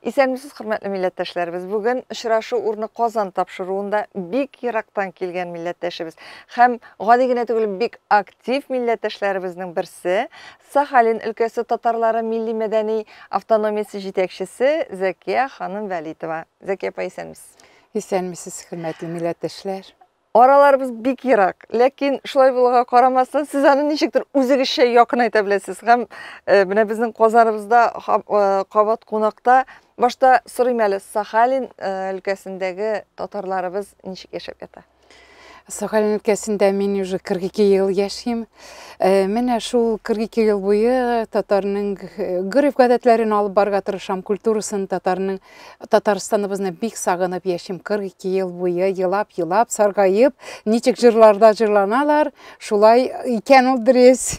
Исәнмесез, хөрмәтле милләттәшләребез. Бүген очрашу урыны Казан тапшыруында бик ерактан килгән милләттәшебез һәм гади генә түгел, бик актив милләттәшләребезнең берсе, Сахалин өлкәсе татарлары милли-мәдәни автономиясе җитәкчесе Зәкия ханым Вәлитова. Зәкия апа, исәнмесез. Исәнмесез, хөрмәтле милләттәшләр. Араларыбыз бик ерак, ләкин шулай булуга карамастан, сез аны ничектер үзегезчә якынайта беләсез. Һәм менә безнең Казаныбызда кабат кунакта. Башта сорыйм әле, Сахалин өлкәсендәге татарларыбыз ничек яшәп ята? Сахалин өлкәсендә мин уже 42 ел яшим. Менә шул 42 ел буе татарның гореф-гадәтләрен алып барырга тырышам, культурасын татарның. Татарстаныбызны бик сагынып яшим. 42 ел буе елап-елап, саргаеп, ничек җырларда җырланалар, шулай икән ул дөрес.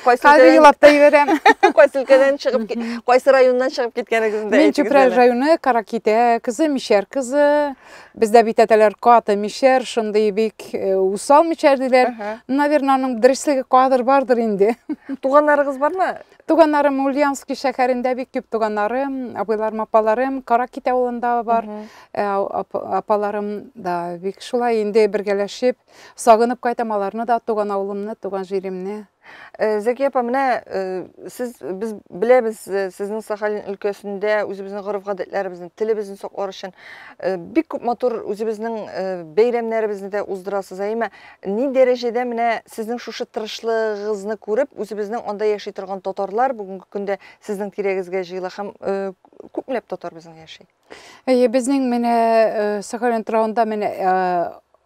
Хәзер елап та җибәрәм. Кайсы өлкәдән чыгып, кайсы районнан чыгып киткәнегезне дә Мин Чүпрәл районы Каракитә кызы, Мишәр кызы. Бездә бит әйтәләр, каты мишәр, шундый бик э, усал мишәр диләр. Наверное, аның дөреслеге кадер бардыр инде. Туганнарыгыз бармы? Туганнарым Ульяновский шәһәрендә бик күп туганнарым, абыйларым, апаларым, Каракит авылында бар. Э, апаларым да бик шулай инде бергәләшеп, сагынып кайтам аларны да, туган авылымны, туган җиремне. Э, Зәкия апа, менә э, сез без беләбез, сезнең Сахалин өлкәсендә үзебезнең гореф-гадәтләребезне, телебезне саклар өчен бик күп матур үзебезнең бәйрәмнәребезне дә уздырасыз. Әйме, Ни дәрәҗәдә менә сезнең шушы тырышлыгыгызны күреп, үзебезнең анда яши торган татарлар бүгенге көндә сезнең тирәгезгә җыела һәм э, күпмеләп татар безнең яши? Әйе, безнең менә э, Сахалин утравында менә э,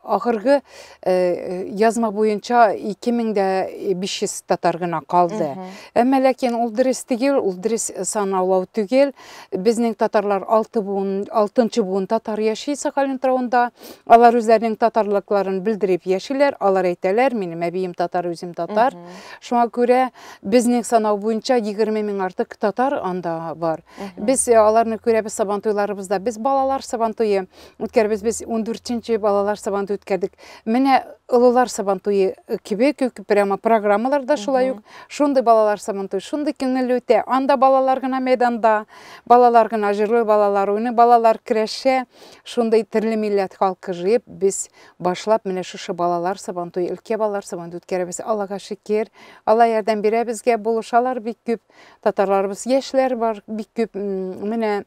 ахыргы язма буенча 2500 татар гына калды. Әмма ләкин ул дөрес түгел, ул дөрес санаулау түгел. Безнең татарлар 6 буын, 6 буын татар яши Сахалин утравында. Алар үзләренең татарлыкларын белдереп яшиләр. Алар әйтәләр, минем әбием татар, үзем татар. Шуңа күрә безнең санау буенча 20 мең артык татар анда бар. Без э, аларны күрәбез сабантуйларыбызда. Без балалар сабантуе үткәрәбез. Без 14 балалар сабантуе үткәрдек. Менә олылар сабантуе кебек үк прямо программалар да шулай ук. Шундый балалар сабантуе, шундый күңелле үтә. Анда балалар гына мәйданда, балалар гына җырлый, балалар уйный, балалар көрәшә. Шундый төрле милләт халкы җыеп, без башлап менә шушы балалар сабантуе, өлкә балалар сабантуе үткәрәбез. Аллага шөкер, Алла ярдәм бирә безгә, булышалар бик күп. Татарларыбыз, яшьләр бар бик күп. Менә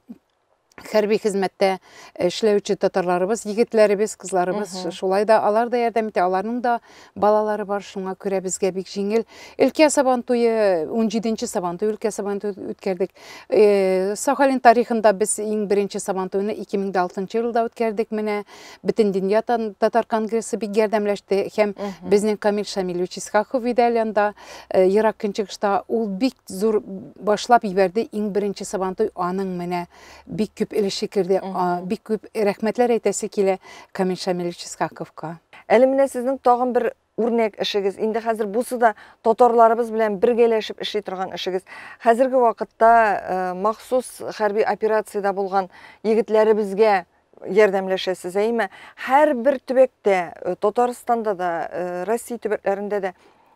хәрби хезмәттә эшләүче татарларыбыз, егетләребез, кызларыбыз шулай да алар да ярдәм итә, аларның да балалары бар, шуңа күрә безгә бик җиңел. Өлкә Сабантуе, 17-нче Сабантуй, өлкә Сабантуе үткәрдек. Э, Сахалин тарихында без иң беренче Сабантуйны 2006 елда үткәрдек. Менә Бөтендөнья татар конгрессы бик ярдәмләште һәм безнең Камил Шамилевич Исхаков иде әле анда, э, Ерак Көнчыгышта ул бик зур башлап җибәрде иң беренче Сабантуй, аның менә бик күп өлеше керде, бик күп рәхмәтләр әйтәсе килә Камил Шамилевич Исхаковка. Әле менә сезнең тагын бер үрнәк эшегез. Инде хәзер бусы да татарларыбыз белән бергәләшеп эшли торган эшегез. Хәзерге вакытта э, махсус хәрби операциядә булган егетләребезгә ярдәмләшәсез, әйме? Һәрбер төбәктә, э, Татарстанда да, э, Россия төбәкләрендә дә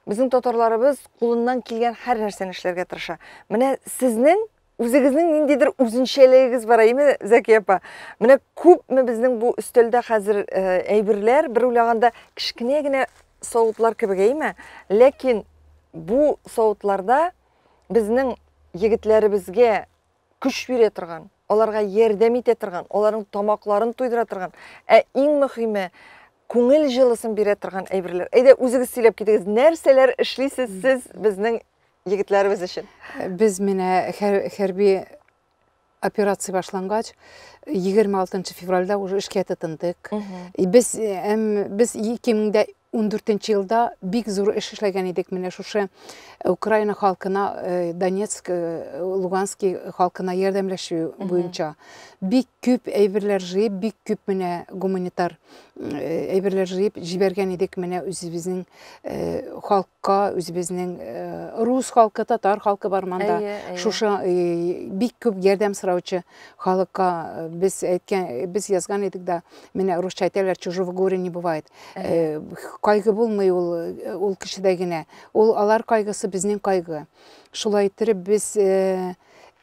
безнең татарларыбыз кулыннан килгән һәр нәрсәне эшләргә тырыша. Менә сезнең үзегезнең ниндидер үзенчәлегегез бар, әйме, Зәкия апа? Менә күпме безнең бу өстәлдә хәзер э, әйберләр, бер уйлаганда кечкенә генә савытлар кебек, әйме? Ләкин бу савытларда безнең егетләребезгә көч бирә торган, аларга ярдәм итә торган, аларның тамакларын туйдыра торган, ә иң мөхиме, күңел җылысын бирә торган әйберләр. Әйдә, үзегез сөйләп китегез, нәрсәләр эшлисез сез безнең егетләребез өчен? Без менә хәрби операция башлангач, 26 февральдә уже эшкә тотындык. Без, без 2014 елда бик зур эш эшләгән идек менә шушы Украина халкына, э, Донецк, э, Луганский халкына ярдәмләшү буенча. Бик күп әйберләр җыеп, бик күп менә гуманитар э, әйберләр җыеп җибәргән идек менә үзебезнең халыкка, үзебезнең рус халкы, татар халкы бар монда. Шушы бик күп ярдәм сораучы халыкка без әйткән, без язган идек дә, менә русча әйтәләр, чужого горя не бывает. Э, кайгы булмый ул э, ул кешедә генә. Ул алар кайгысы безнең кайгы. Шулай иттереп без э,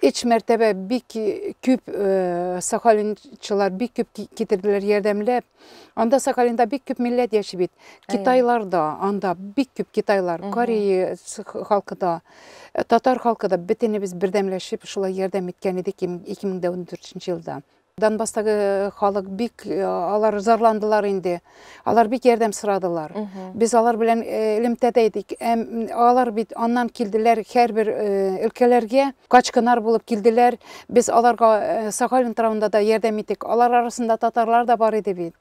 Өч мәртәбә бик күп сахалинчылар бик күп китерделәр ярдәмләп. Анда Сахалинда бик күп милләт яши бит. Китайлар да, анда бик күп китайлар, Корея халкы да, татар халкы да бөтенебез бердәмләшеп шулай ярдәм иткән идек 2014 елда. Донбасстагы халык бик алар зарландылар инде. Алар бик ярдәм сорадылар. Без алар белән элемтәдә идек. Алар бит аннан килделәр һәрбер өлкәләргә, качкыннар булып килделәр. Без аларга Сахалин утравында да ярдәм иттек. Алар арасында татарлар да бар иде бит.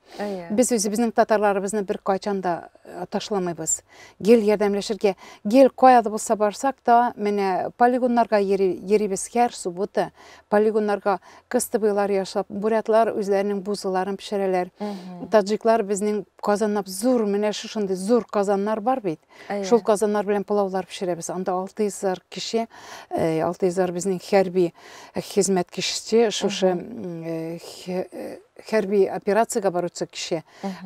Без үзебезнең татарларыбызны беркайчан да ташламыйбыз. Гел ярдәмләшергә, гел кая да булса барсак та, менә полигоннарга йөрибез һәр суббота. Полигоннарга кыстыбыйлар ясап, бурятлар үзләренең бузыларын пешерәләр. Таджиклар безнең казаннап зур, менә шушындый зур казаннар бар бит. Шул казаннар белән пылаулар пешерәбез. Анда 600 кеше, 600 безнең хәрби хезмәт кешесе, шушы хәрби операциягә баручы кеше.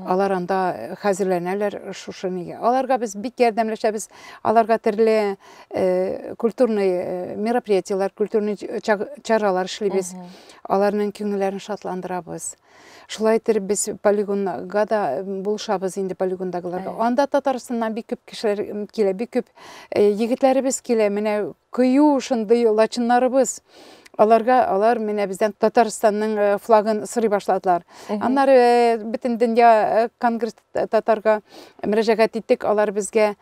Алар анда хәзерләнәләр шушы нигә. Аларга без бик ярдәмләшәбез. Аларга төрле культурный мероприятиеләр, культурный чаралар эшлибез. Аларның күңелләрен шатландырабыз. Шулай итеп без полигонга да булышабыз инде полигондагыларга. Анда Татарстаннан бик күп кешеләр килә, бик күп егетләребез килә. Менә кыю шундый лачыннарыбыз. Аларга алар менә бездән Татарстанның флагын сорый башладылар. Аннары бөтен дөнья конгресс татарга мөрәҗәгать иттек, алар безгә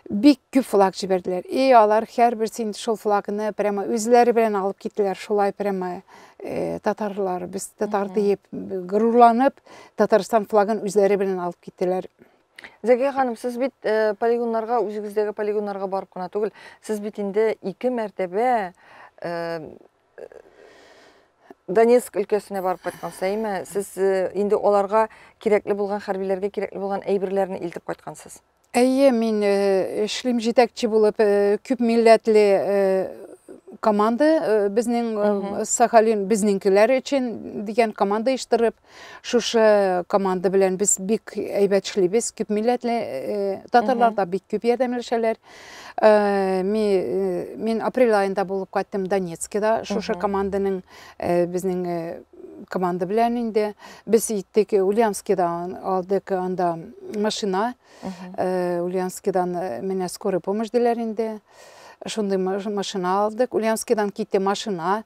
бик күп флаг җибәрделәр. И алар һәрберсе инде шул флагны прямо үзләре белән алып киттеләр. Шулай прямо татарлар, без татар диеп горурланып, Татарстан флагын үзләре белән алып киттеләр. Зәкия ханым, сез бит полигоннарга, үзегездәге полигоннарга барып кына түгел, сез бит инде ике мәртәбә Донецк өлкәсенә барып кайткансыз, әйеме? Сез инде аларга кирәкле булган, хәрбиләргә кирәкле булган әйберләрне илтеп кайткансыз. Әйе, мин эшлим җитәкче булып, күп милләтле команда безнең Сахалин безнеңкеләр өчен дигән команда оештырып, шушы команда белән без бик әйбәт эшлибез. Күп милләтле татарлар да бик күп ярдәмләшәләр. Мин апрель аенда булып кайттым Донецкида, шушы команданың безнең команда белән инде без иттек Ульяновскида алдык анда машина. Ульяновскидан менә скорый помощь диләр инде. Шундый машина алдык. Ульяновскидан китте машина.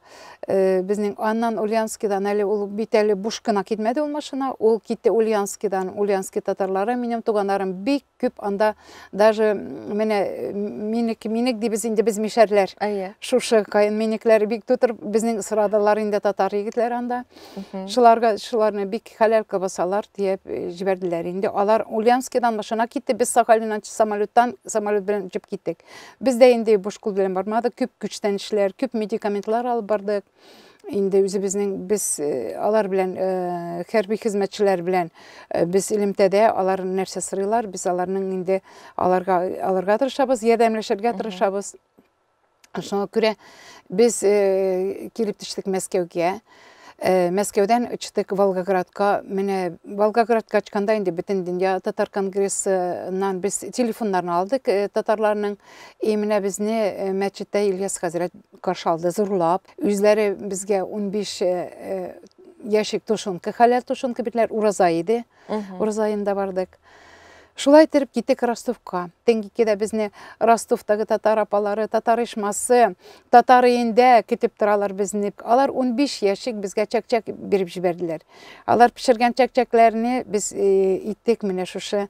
Безнең аннан Ульяновскидан әле ул бит әле буш кына китмәде ул машина. Ул китте Ульяновскидан. Ульяновский татарлары, минем туганнарым бик күп анда, даже менә минек, минек дибез инде без мишәрләр. Шушы каен минекләре бик тутырып безнең сорадылар инде татар егетләре анда. Шуларга, шуларны бик хәләл кылбасалар диеп җибәрделәр инде. Алар Ульяновскидан машина китте, без Сахалиннан самолеттан, самолет белән очып киттек. Без дә инде буш кул белән бармадык, күп күчтәнәчләр, күп медикаментлар алып бардык. Инде үзебезнең без алар белән хәрби хезмәтчеләр белән без элемтәдә, алар нәрсә сорыйлар, без аларның инде аларга алырга тырышабыз, ярдәмләшергә тырышабыз. Шуңа күрә без килеп төштек Мәскәүгә. Мәскәүдән очтык Волгоградка. Менә Волгоградка очканда инде бөтен дөнья татар конгрессыннан без телефоннарны алдык татарларның. И менә безне мәчеттә Ильяс хәзрәт каршы алды зурлап. Үзләре безгә 15 ящик тушенка, хәләл тушенка битләр, ураза иде. Ураза аенда бардык. Шулай итеп киттек Ростовка. Төнгекедә безне Ростовтагы татар апалары, татар оешмасы, татар өендә көтеп торалар безне. Алар 15 ящик безгә чәк-чәк биреп җибәрделәр. Алар пешергән чәк-чәкләрне без иттек менә шушы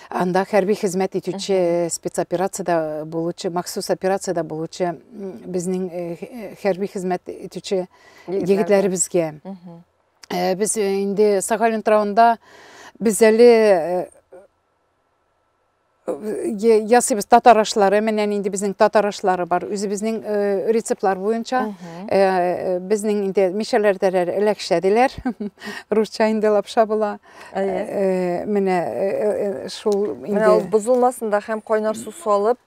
анда хәрби хезмәт итүче, спецоперациядә булучы, махсус операциядә булучы безнең хәрби хезмәт итүче егетләребезгә. Без инде Сахалин утравында без әле ясыйбыз татар ашлары, менә нинди безнең татар ашлары бар, үзебезнең рецептлар буенча. Безнең инде мишәләрдә эләкшә диләр, русча инде лапша була. Менә шул инде. Менә ул бозылмасын да һәм кайнар су салып,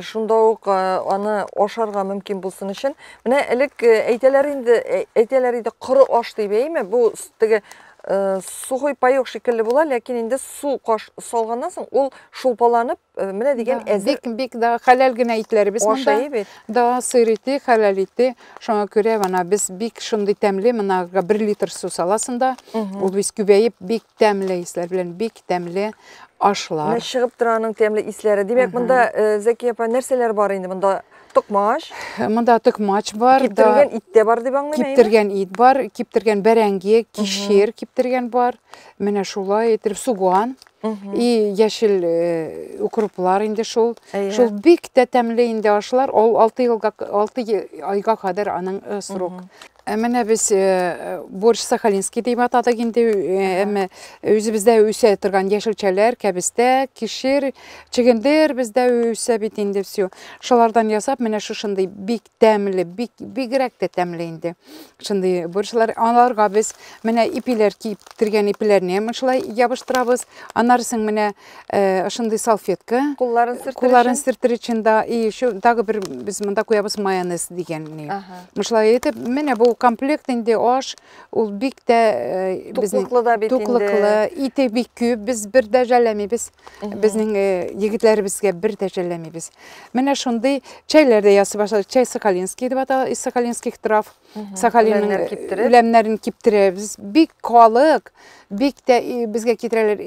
шунда ук аны ашарга мөмкин булсын өчен. Менә элек әйтәләр инде, әйтәләр иде коры аш дип, әйме? Бу теге Сухой паёк шикелле була, ләкин инде су каш салганнан соң ул шулпаланып, менә дигән әзер. Бик, бик да хәләл генә итләребез монда. Ашай бит. Да, сыр ите, хәләл ите. Шуңа күрә менә без бик шундый тәмле, менә 1 литр су саласың да, ул бит күбәеп, бик тәмле исләр белән, бик тәмле ашлар. Менә чыгып тора аның тәмле исләре. Димәк, монда Зәкия апа нәрсәләр бар инде монда? Токмач. Монда токмач бар. Киптергән ит тә бар дип аңлыйм, әйеме? Киптергән ит бар, киптергән бәрәңге, кишер киптергән бар. Менә шулай итеп суган. И яшел укроплар инде шул. Шул бик тә тәмле инде ашлар. Ул 6 елга, 6 айга кадәр аның срок. Менә без борщ сахалинский дип атадык инде, әмма үзебездә үсә торган яшелчәләр, кәбестә, кишер, чөгендер бездә үсә бит инде все. Шулардан ясап, менә шушындый бик тәмле, бик бигрәк тә тәмле инде. Шундый борщлар, аларга без менә ипиләр киптергән ипиләрне шулай ябыштырабыз. Аннары соң менә шундый салфетка. Кулларын сөртер Кулларын сөртер өчен да, и еще тагы бер без монда куябыз майонез дигән ни. Шулай итеп, менә бу комплект инде аш, ул бик тә безнең туклыклы да бит инде. Туклыклы, ите бик күп, без бер дә жәлләмибез. Безнең егетләребезгә бер дә жәлләмибез. Менә шундый чәйләр дә ясый башладык. Чәй сахалинский дип атала, из сахалинских трав. Сахалинның үләннәрен киптерәбез. Бик халык, бик тә безгә китерәләр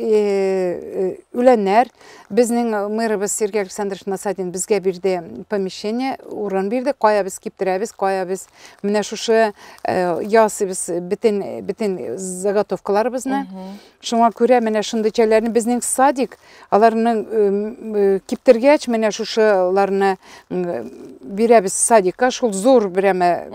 үләннәр. Безнең мэрыбыз Сергей Александрович Насадин безгә бирде помещение, урын бирде. Кая без киптерәбез, кая без менә шушы ясыйбыз бөтен, бөтен заготовкаларыбызны. Шуңа күрә менә шундый чәйләрне безнең садик, аларны киптергәч, менә шушыларны бирәбез садикка, шул зур берәмә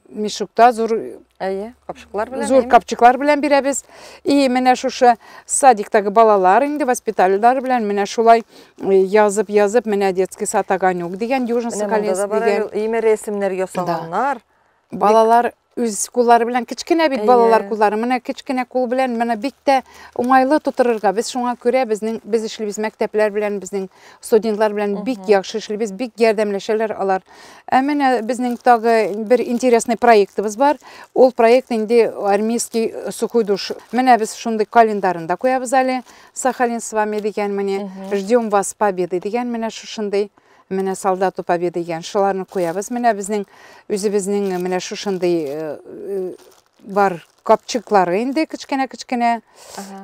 мешокта, зур Әйе, капчыклар белән. Зур капчыклар белән бирәбез. И менә шушы садиктагы балалар инде воспитательләр белән менә шулай язып-язып, менә детский сад Огонек дигән, Южно-Сахалинск дигән. Име рәсемнәр ясаганнар. Балалар үз куллары белән, кечкенә бит балалар куллары, менә кечкенә кул белән менә бик тә уңайлы тутырырга. Без шуңа күрә безнең, без эшлибез мәктәпләр белән, безнең студентлар белән бик яхшы эшлибез, бик ярдәмләшәләр алар. Ә менә безнең тагы бер интересный проектыбыз бар. Ул проект инде армейский сухой душ. Менә без шундый календарында куябыз әле. Сахалин с вами дигән, менә ждем вас победы дигән, менә шушындый. Менә солдату победы дигән, шуларны куябыз. Менә безнең үзебезнең менә шушындый бар капчыклары инде кечкенә-кечкенә.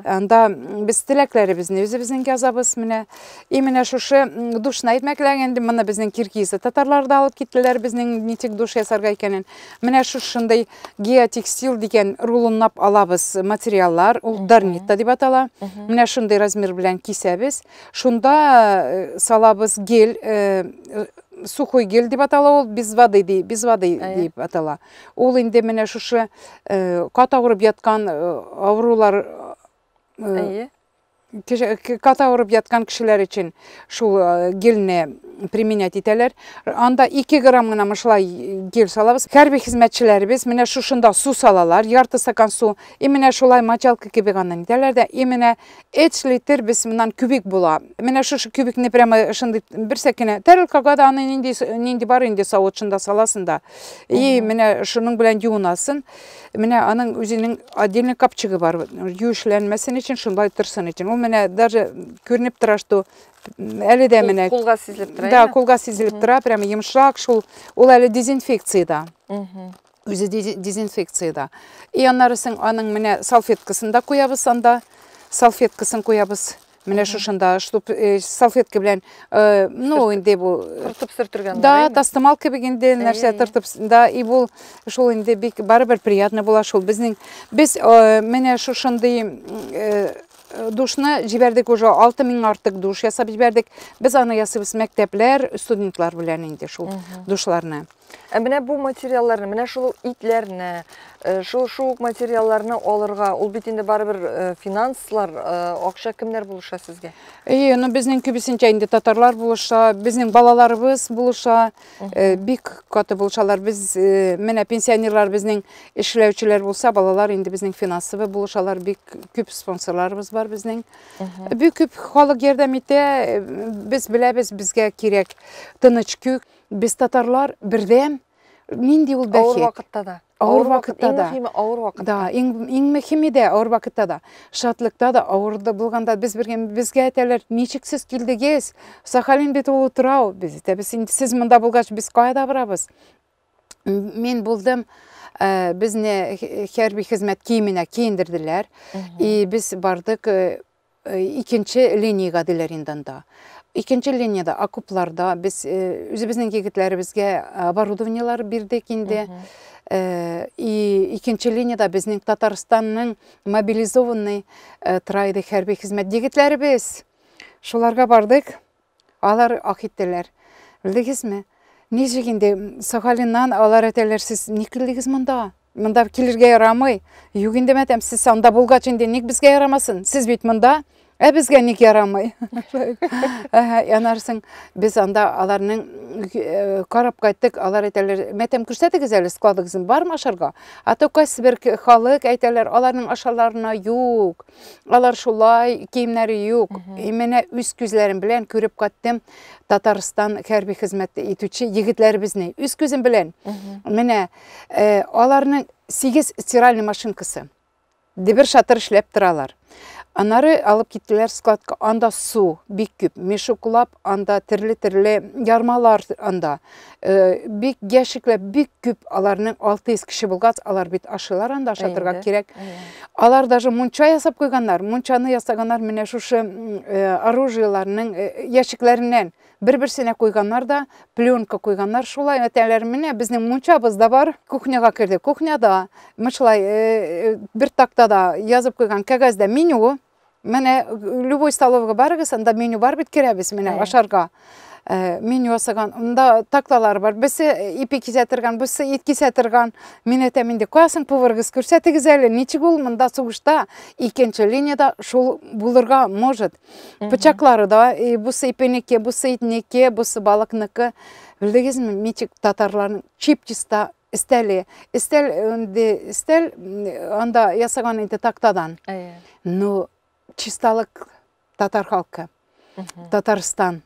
Анда без теләкләребезне үзебезнең язабыз менә. И менә шушы душны әйтмәкләр инде, моны безнең киргизы татарлар да алып киттеләр, безнең ничек душ ясарга икәнен. Менә шушындый геотекстил дигән рулонлап алабыз материаллар, ул дарнитта дип атала. Менә шундый размер белән кисәбез. Шунда салабыз гель, сухой гель дип атала ул, без воды ди, без воды дип атала. Ул инде менә шушы кат авырып яткан авырулар, кат авырып яткан кешеләр өчен шул гельне применять итәләр. Анда 2 грамм гына мышла гель салабыз. Хәрби хезмәтчеләребез менә шушында су салалар, ярты стакан су. И менә шулай мочалка кебек аннан итәләр дә, и менә 3 литр без моннан кубик була. Менә шушы кубикны прямо шундый бер сәкенә тарелкага да аны нинди, нинди бар инде савыт шунда саласың да. И менә шуның белән юынасың. Менә аның үзенең отдельный капчыгы бар. Юешләнмәсен өчен, шундай торсын өчен. Ул менә даже күренеп тора, что әле дә менә кулга сизелеп тора. Да, кулга сизелеп тора, прямо йомшак шул. Ул әле дезинфекциядә. Үзе дезинфекциядә. И аннары соң аның менә салфеткасын да куябыз анда. Салфеткасын куябыз. Менә шушында, чтоб салфетка белән, ну, инде бу тыртып сөртергән. Да, тастымал кебек инде нәрсә тыртып, да, и бу шул инде бик барыбер приятно була шул. Безнең, без менә шушындый душны җибәрдек уже, 6000 артык душ ясап җибәрдек. Без аны ясыйбыз мәктәпләр, студентлар белән инде шул душларны. Ә менә бу материалларны, менә шул итләрне, шул шул материалларны алырга, ул бит инде барыбер финанслар, акча кемнәр булыша сезгә? Әйе, ну безнең күбесенчә инде татарлар булыша, безнең балаларыбыз булыша, бик каты булышалар. Без менә пенсионерлар безнең эшләүчеләр булса, балалар инде безнең финансовый булышалар, бик күп спонсорларыбыз бар безнең. Бик күп халык ярдәм итә, без беләбез, безгә кирәк тыныч күк. Без татарлар бердәм, Нинди ул бәхет. Авыр вакытта да. Авыр вакытта да. Иң мөһиме авыр вакытта. Да, иң мөһиме дә авыр вакытта да. Шатлыкта да, авырда булганда без бергә безгә әйтәләр, ничек сез килдегез? Сахалин бит ул утрау. Без әйтәбез, инде сез монда булгач, без кая барабыз? Мин булдым, безне хәрби хезмәт киеменә киендерделәр. И без бардык икенче линиягә диләр инде анда. Икенче линиядә окопларда без үзебезнең егетләребезгә оборудованиелар бирдек инде. И икенче линиядә безнең Татарстанның мобилизованный тора иде хәрби хезмәт егетләребез. Шуларга бардык. Алар ак иттеләр. Белдегезме? Ничек инде Сахалиннан алар әйтәләр, сез ник килдегез монда? Монда килергә ярамый. Юк инде мәтәм, сез анда булгач инде ник безгә ярамасын? Сез бит монда, ә безгә ник ярамый? Янарсың, без анда аларның карап кайттык, алар әйтәләр, мәтәм күрсәтегез әле складыгызны, бармы ашарга? А то кайсы бер халык әйтәләр, аларның ашаларына юк. Алар шулай, киемнәре юк. И менә үз күзләрем белән күреп кайттым Татарстан хәрби хезмәт итүче егетләребезне. Үз күзем белән. Менә аларның 8 стиральный машинкасы. Дебер шатыр эшләп торалар. Аннары алып киттеләр складка. Анда су бик күп. Мешоклап, анда төрле-төрле ярмалар анда. Бик ящикләп, бик күп аларның 600 кеше булгач, алар бит ашыйлар анда, ашатырга кирәк. Алар даже мунча ясап куйганнар. Мунчаны ясаганнар менә шушы оружиеларның ящикләреннән. Бер-берсенә куйганнар да, пленка куйганнар шулай. Әйтәләр, менә безнең мунчабыз да бар. Кухняга кердек. Кухняда шулай бер тактада язып куйган кәгазьдә меню. Менә любой столовыйга барыгыз, анда меню бар бит, керәбез менә ашарга. Меню ясаган, анда такталар бар. Берсе ипи кисә торган, берсе ит кисә торган. Мин әйтәм инде, каясың поварыгыз, күрсәтегез әле, ничек ул монда сугышта икенче линиядә шул булырга может. Пычаклары да, бусы ипинеке, бусы итнеке, бусы балыкныкы. Белдегезме, ничек татарларның чип-чиста өстәле. Өстәл инде, өстәл анда ясаган инде тактадан. Ну, чисталык татар халкы. Татарстан.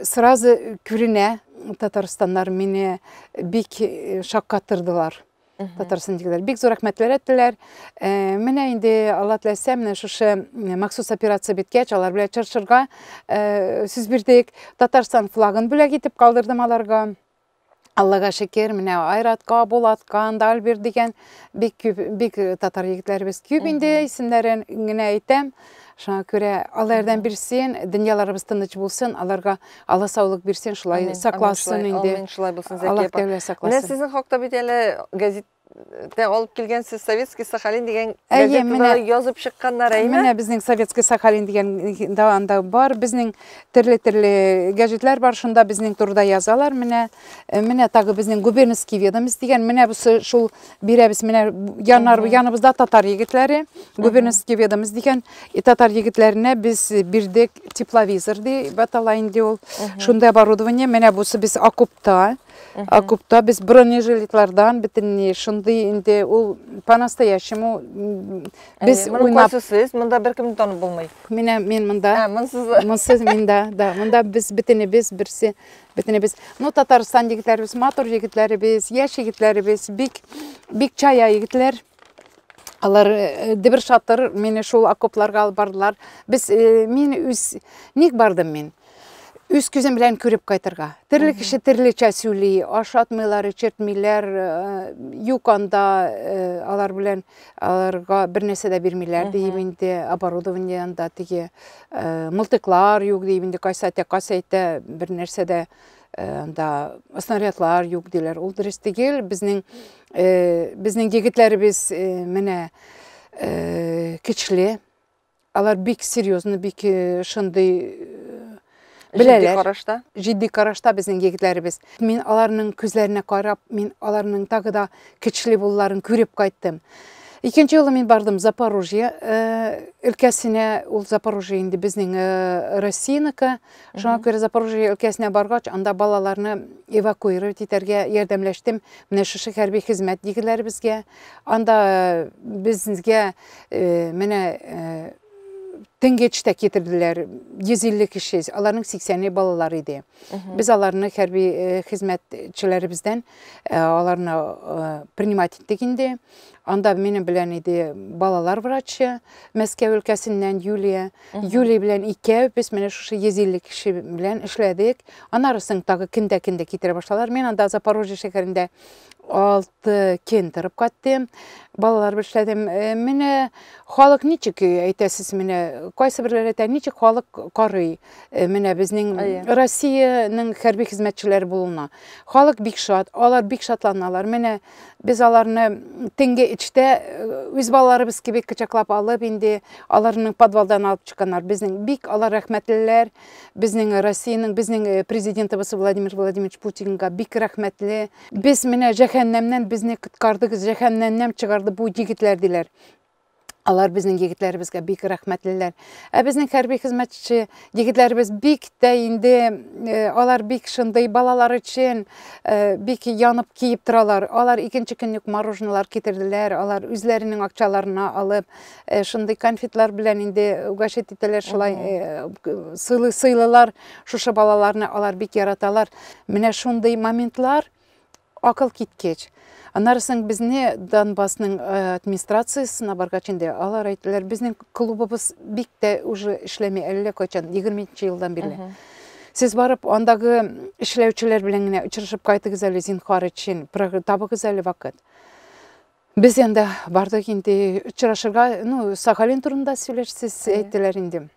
Сразу күренә, Татарстаннар мине бик шаккатырдылар. Татарстан егетләр бик зур рәхмәтләр әйттеләр. Менә инде Алла теләсә, менә шушы махсус операция беткәч, алар белән чыршырга сүз бирдек. Татарстан флагын бүләк итеп калдырдым аларга. Аллага шөкер, менә Айратка, Булатка, анда Альберт дигән бик күп, бик татар егетләребез күп инде, исемнәрен генә әйтәм. Шуңа күрә Алла ярдәм бирсен, дөньяларыбыз тыныч булсын, аларга Алла саулык бирсен, шулай сакласын инде. Амин, шулай булсын, Зәкия апа. Аллаһ Тәгалә сакласын. Менә сезнең хакта бит әле гәзит тә алып килгәнсез, Советский Сахалин дигән газетада язып чыкканнар, әйме? Менә безнең Советский Сахалин дигән да анда бар, безнең төрле-төрле гәҗитләр бар, шунда безнең турыда язалар. Менә, менә тагы безнең Губернский ведомость дигән, менә бусы шул бирәбез, менә янар, яныбызда татар егетләре, Губернский ведомость дигән, и татар егетләренә без бирдек тепловизор дип атала инде ул. Шундай оборудование, менә бусы без окопта. Окопта без бронежилетлардан бөтенләй шундый инде ул по-настоящему без уйнап. Сез монда беркемне танып булмый. Менә мин монда. Ә, монсыз. Монсыз мин да, да. Монда без бөтенебез берсе, бөтенебез. Ну, Татарстан егетләребез, матур егетләребез, яшь егетләребез, бик бик чая егетләр. Алар дебер шатыр мине шул окопларга алып бардылар. Без мин үз ник бардым мин? Үз күзем белән күреп кайтырга. Төрле кеше төрлечә сөйли, ашатмыйлар, эчертмиләр, юк анда алар белән аларга бер нәрсә дә бирмиләр диеп инде, оборудование анда теге мылтыклар юк диеп инде, кайсы әйтә, кайсы әйтә, бер нәрсә дә анда снарядлар юк диләр. Ул дөрес түгел. Безнең безнең егетләребез менә көчле. Алар бик серьезно, бик шундый беләләр. Җитди карашта. Җитди карашта безнең егетләребез. Мин аларның күзләренә карап, мин аларның тагы да көчле булуларын күреп кайттым. Икенче юлы мин бардым Запорожье өлкәсенә, ул Запорожье инде безнең Россиянеке. Шуңа күрә Запорожье өлкәсенә баргач, анда балаларны эвакуировать итәргә ярдәмләштем. Менә шушы хәрби хезмәт егетләребезгә. Анда безгә менә Төнге өчтә китерделәр, 150 кеше, аларның 80-е балалар иде. Без аларны хәрби хезмәтчеләребездән аларны принимать иттек инде. Анда минем белән иде балалар врачы Мәскәү өлкәсеннән Юлия. Юлия белән икәү без менә шушы 150 кеше белән эшләдек. Аннары соң тагы көндә-көндә китерә башладылар. Мин анда Запорожье шәһәрендә 6 көн торып кайттым. Балалар белән эшләдем. Менә халык ничек әйтәсез, менә кайсы берләр әйтә, ничек халык карый менә безнең Россиянең хәрби хезмәтчеләре булуына. Халык бик шат, алар бик шатланалар. Менә без аларны төнге эчтә үз балаларыбыз кебек кочаклап алып, инде аларның подвалдан алып чыкканнар. Безнең бик алар рәхмәтлеләр. Безнең Россиянең, безнең президентыбыз Владимир Владимирович Путинга бик рәхмәтле. Без менә җәһәннәмнән безне коткардыгыз, җәһәннәмнән чыгарды бу егетләр диләр. Алар безнең егетләребезгә бик рәхмәтлеләр. Ә безнең хәрби хезмәтче егетләребез бик тә инде алар бик шундый балалар өчен бик янып киеп торалар. Алар икенче көнне үк мороженоелар китерделәр. Алар үзләренең акчаларына алып шундый конфетлар белән инде угощать итәләр, шулай сыйлы сыйлылар шушы балаларны, алар бик яраталар. Менә шундый моментлар акыл киткеч. Аннары соң безне Донбассның администрациясенә баргач инде алар әйттеләр, безнең клубыбыз бик тә уже эшләми әллә кайчан, 20 елдан бирле. Сез барып андагы эшләүчеләр белән генә очрашып кайтыгыз әле, зинһар өчен, табыгыз әле вакыт. Без янда бардык инде очрашырга, ну, Сахалин турында сөйләшсез әйттеләр инде.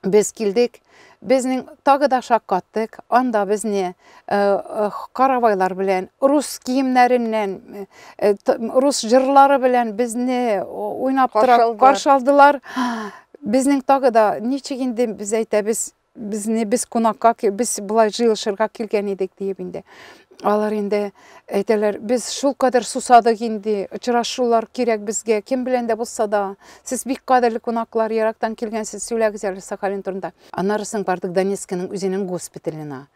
Без килдек, безнең тагы да шаккаттык. Анда безне каравайлар белән, рус киемнәреннән, рус җырлары белән безне уйнап тора, каршы алдылар. Безнең тагы да ничек инде без әйтәбез, безне без кунакка, без болай җыелышырга килгән идек диеп инде. Алар инде әйтәләр, без шул кадәр сусадык инде, очрашулар кирәк безгә, кем белән дә булса да. Сез бик кадерле кунаклар, ерактан килгәнсез, сөйләгез әле Сахалин турында. Аннары соң бардык Донецкиның үзенең госпиталенә.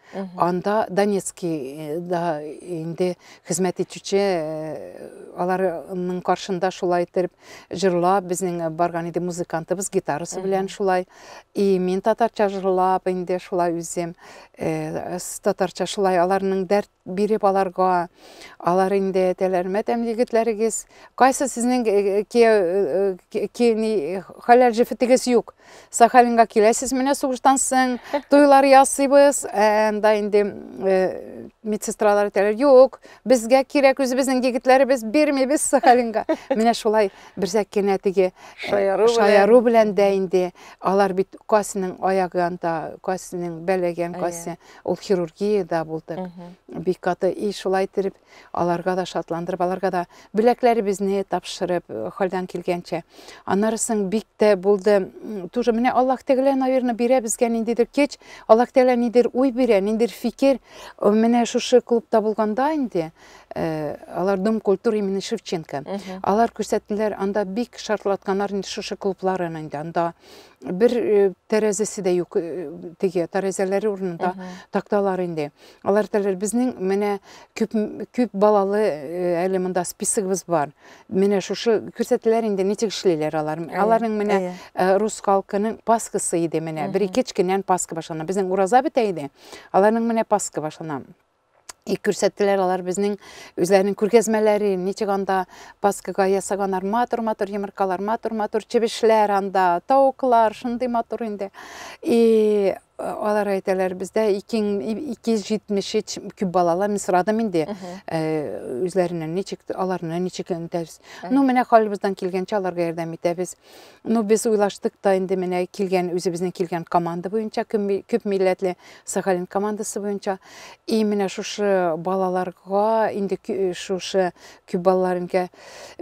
Анда Донецкийда инде хезмәт итүче аларның каршында шулай итеп җырлап, безнең барган иде музыкантыбыз гитарасы белән шулай. И мин татарча җырлап инде шулай үзем татарча шулай аларның дәрт биреп аларга. Алар инде әйтәләр, мәтәм егетләрегез, кайсы сезнең хәләл җефетегез юк. Сахалинга киләсез менә сугыштан соң, туйлар ясыйбыз. Анда инде медсестралар әйтәләр, юк, безгә кирәк үзебезнең егетләребез, бирмибез Сахалинга. Менә шулай берзәк кенә теге шаяру белән дә инде алар бит кайсының аягы анда, кайсының бәләгән, кайсы ул хирургиядә булдык. Бик каты и шулай итеп аларга да шатландырып, аларга да бүләкләребезне тапшырып, хәлдән килгәнчә. Аннары соң бик тә булды, тоже менә Аллаһ Тәгалә, наверное, бирә безгә ниндидер кеч, Аллаһ Тәгалә ниндидер уй бирә, ниндидер фикер. Менә шушы клубта булганда инде, алар Дом культуры имени Шевченко. Алар күрсәттеләр, анда бик шартлатканнар инде шушы клубларын инде. Анда бер тәрәзәсе дә юк, теге тәрәзәләре урынында такталар инде. Алар әйтәләр, безнең менә күп, күп балалы әле монда списогыбыз бар. Менә шушы күрсәтәләр инде, ничек эшлиләр алар. Аларның менә рус халкының Пасхасы иде менә. Бер-ике көннән Пасха башлана. Безнең ураза бетә иде. Аларның менә Пасха башлана. И күрсәттеләр алар безнең үзләренең күргәзмәләре, ничек анда Пасхага ясаганнар матур-матур йомыркалар, матур-матур чебешләр анда, тавыклар, шундый матур инде. И алар әйтәләр, бездә 273 күп балалы, мин сорадым инде, үзләреннән ничек, аларны ничек итәбез. Ну, менә хәлебездән килгәнчә аларга ярдәм итәбез. Ну, без уйлаштык та инде менә килгән, үзебезнең килгән команда буенча, күп милләтле Сахалин командасы буенча. И менә шушы балаларга, инде шушы күп балаларынка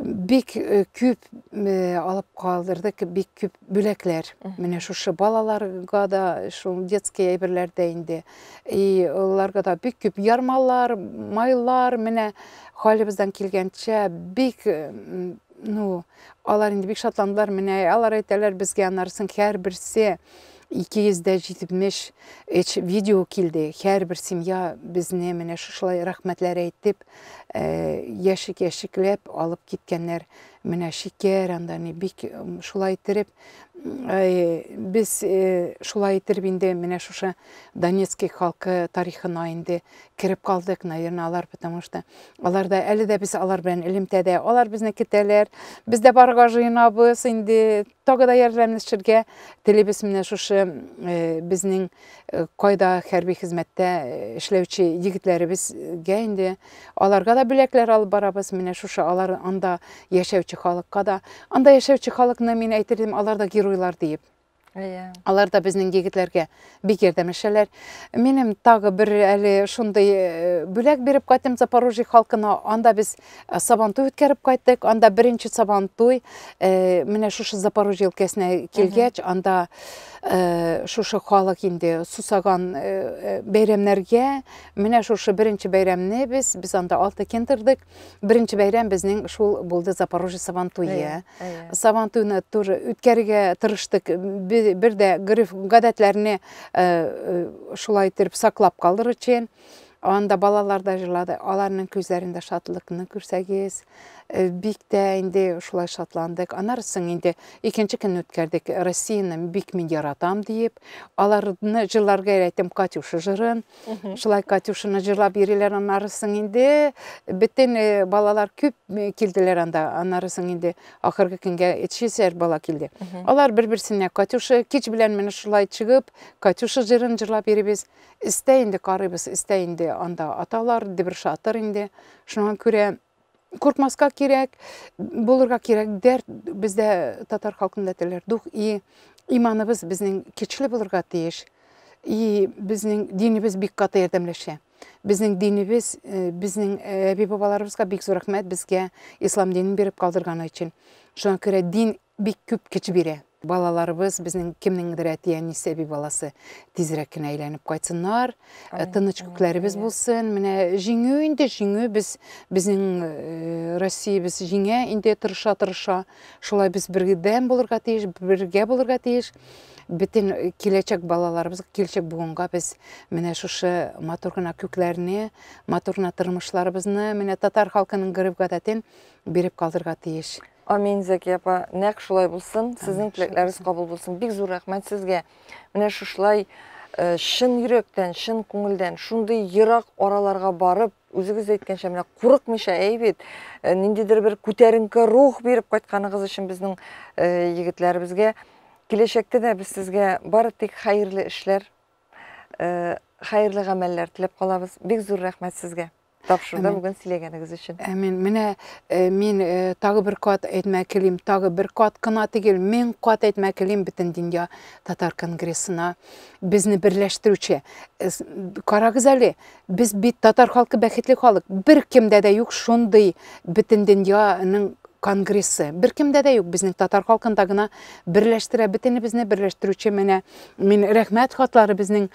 бик күп алып калдырдык, бик күп бүләкләр. Менә шушы балаларга да, шул детский әйберләр дә инде. И аларга да бик күп ярмалар, майлар, менә хәлебездән килгәнчә бик, ну, алар инде бик шатландылар, менә алар әйтәләр безгә, аннары соң һәрберсе 273 видео килде. Һәрбер семья безне менә шушылай рәхмәтләр әйтеп, яшик-яшикләп алып киткәннәр. Менә шикәр анда ни бик шулай иттереп Без шулай итеп инде менә шушы Донецкий халкы тарихына инде кереп калдык, наверное, алар, потому что алар да әле дә без алар белән элемтәдә, алар безне көтәләр. Без дә барырга җыенабыз инде, тагы да ярдәмләшергә телибез менә шушы безнең кайда хәрби хезмәттә эшләүче егетләребезгә инде аларга да бүләкләр алып барабыз, менә шушы алар анда яшәүче халыкка да. Анда яшәүче халыкны мин әйтер идем, алар да геройлар диеп. Әйе. Алар да безнең егетләргә бик ярдәмләшәләр. Минем тагы бер әле шундый бүләк биреп кайттым Запорожье халкына. Анда без Сабантуй үткәреп кайттык. Анда беренче Сабантуй менә шушы Запорожье өлкәсенә килгәч, анда шушы халык инде сусаган бәйрәмнәргә, менә шушы беренче бәйрәмне без анда 6 көн тордык. Беренче бәйрәм безнең шул булды Запорожье Сабантуе. Сабантуйны туры үткәрергә тырыштык. Бер дә гореф-гадәтләрне шулай итеп саклап калдырыр өчен. Анда балалар да җырлады. Аларның күзләрендә шатлыкны күрсәгез, бик тә инде шулай шатландык. Аннары соң инде икенче көнне үткәрдек. Россияне бик мин яратам диеп, аларны җырларга өйрәттем Катюша җырын. Шулай Катюшаны җырлап йөриләр, аннары соң инде бөтен балалар күп килделәр анда. Аннары соң инде ахыргы көнгә 300 бала килде. Алар бер-берсенә Катюша кич белән менә шулай чыгып, Катюша җырын җырлап йөрибез. Истә инде карыйбыз, истә инде анда аталар, дебер шатыр инде. Шуңа күрә куркмаска кирәк, булырга кирәк. Дәрт бездә татар халкында теләр. Дух и иманыбыз безнең көчле булырга тиеш. И безнең динебез бик каты ярдәмләшә. Безнең динебез, безнең әби-бабаларыбызга бик зур рәхмәт безгә ислам динен биреп калдырганы өчен. Шуңа күрә дин бик күп көч бирә. Балаларыбыз, безнең кемнеңдер әти-әнисе, әби баласы тизрәк кенә әйләнеп кайтсыннар, тыныч күкләребез булсын. Менә җиңү инде, җиңү без, безнең Россиябез җиңә инде тырыша-тырыша. Шулай без бердәм булырга тиеш, бергә булырга тиеш. Бөтен киләчәк балаларыбыз, киләчәк буынга без менә шушы матур гына күкләрне, матур гына тормышларыбызны, менә татар халкының гореф-гадәтен биреп калдырырга тиеш. Амин, Зәкия апа, нәкъ шулай булсын, сезнең теләкләрегез кабул булсын. Бик зур рәхмәт сезгә. Менә шушылай чын йөрәктән, чын күңелдән, шундый ерак араларга барып, үзегез әйткәнчә, менә курыкмыйча, әй бит, ниндидер бер күтәренке рух биреп кайтканыгыз өчен безнең егетләребезгә. Киләчәктә дә без сезгә бары тик хәерле эшләр, хәерле гамәлләр теләп калабыз. Бик зур рәхмәт сезгә. Тапшыруда бүген сөйләгәнегез өчен. Әмин. Менә мин тагы бер кат әйтмәк телим, тагы бер кат кына түгел, мең кат әйтмәк телим бөтен дөнья татар конгрессына безне берләштерүче. Карагыз әле, без бит татар халкы бәхетле халык. Бер кемдә дә юк шундый бөтен дөньяның конгрессы. Бер кемдә дә юк, безнең татар халкында гына берләштерә, бөтенебезне берләштерүче менә мин рәхмәт хатлары безнең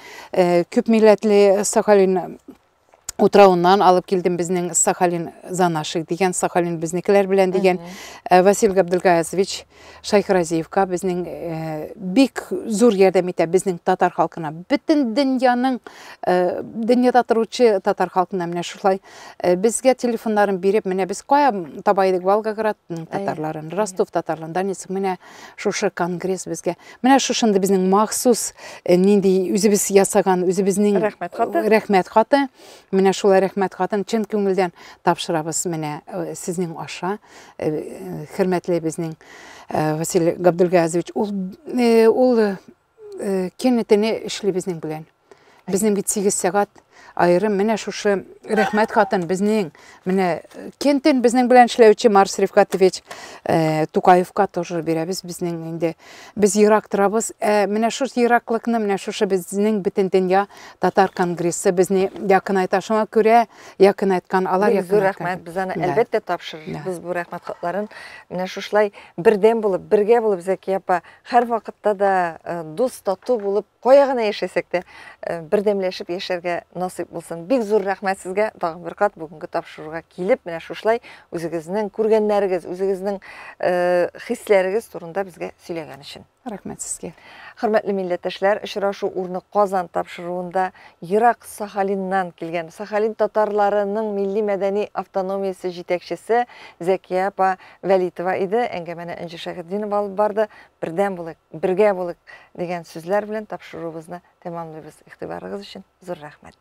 күп милләтле Сахалин утравыннан алып килдем безнең Сахалин за наших дигән, Сахалин безнекеләр белән дигән Василий Габдулгаязович Шайхразиевка безнең бик зур ярдәм итә безнең татар халкына. Бөтен дөньяның, дөньяда торучы татар халкына менә шулай безгә телефоннарын биреп, менә без кая таба идек Волгоградның татарларын, Ростов татарларын, Донецк, менә шушы конгресс безгә. Менә шушында безнең махсус нинди үзебез ясаган, үзебезнең рәхмәт хаты. Рәхмәт хаты. Менә шулай рәхмәт хатын чын күңелдән тапшырабыз менә сезнең аша. Хөрмәтле безнең Василий Габдулгаязович, ул көнне-төне эшли безнең белән. Безнең бит 8 сәгать аерым менә шушы рәхмәт хатын безнең менә көн-төн безнең белән эшләүче Марс Рифкатович Тукаевка тоже бирәбез. Безнең инде без ерак торабыз. Менә шушы ераклыкны, менә шушы безнең бөтен дөнья татар конгрессы безне якынайта. Шуңа күрә якынайткан, алар Бик зур якынайткан. рәхмәт. Без аны Да. әлбәттә тапшырырбыз бу рәхмәт хатларын. Менә шушылай бердәм булып, бергә булып Зәкия апа һәр вакытта да дус, тату булып, кая гына яшәсәк тә, бердәмләшеп яшәргә насыйп булсын. Бик зур рәхмәт сезгә тагын бер кат бүгенге тапшыруга килеп, менә шушылай үзегезнең күргәннәрегез, үзегезнең хисләрегез турында безгә сөйләгән өчен. Рәхмәт сезгә. Хөрмәтле милләттәшләр, очрашу урыны Казан тапшыруында ерак Сахалиннан килгән Сахалин татарларының милли-мәдәни автономиясе җитәкчесе Зәкия апа Вәлитова иде. Әңгәмәне Энҗе Шәйхетдинова алып барды. Бердәм булыйк, бергә булыйк дигән сүзләр белән тапшыруыбызны тәмамлыйбыз. Игътибарыгыз өчен зур рәхмәт.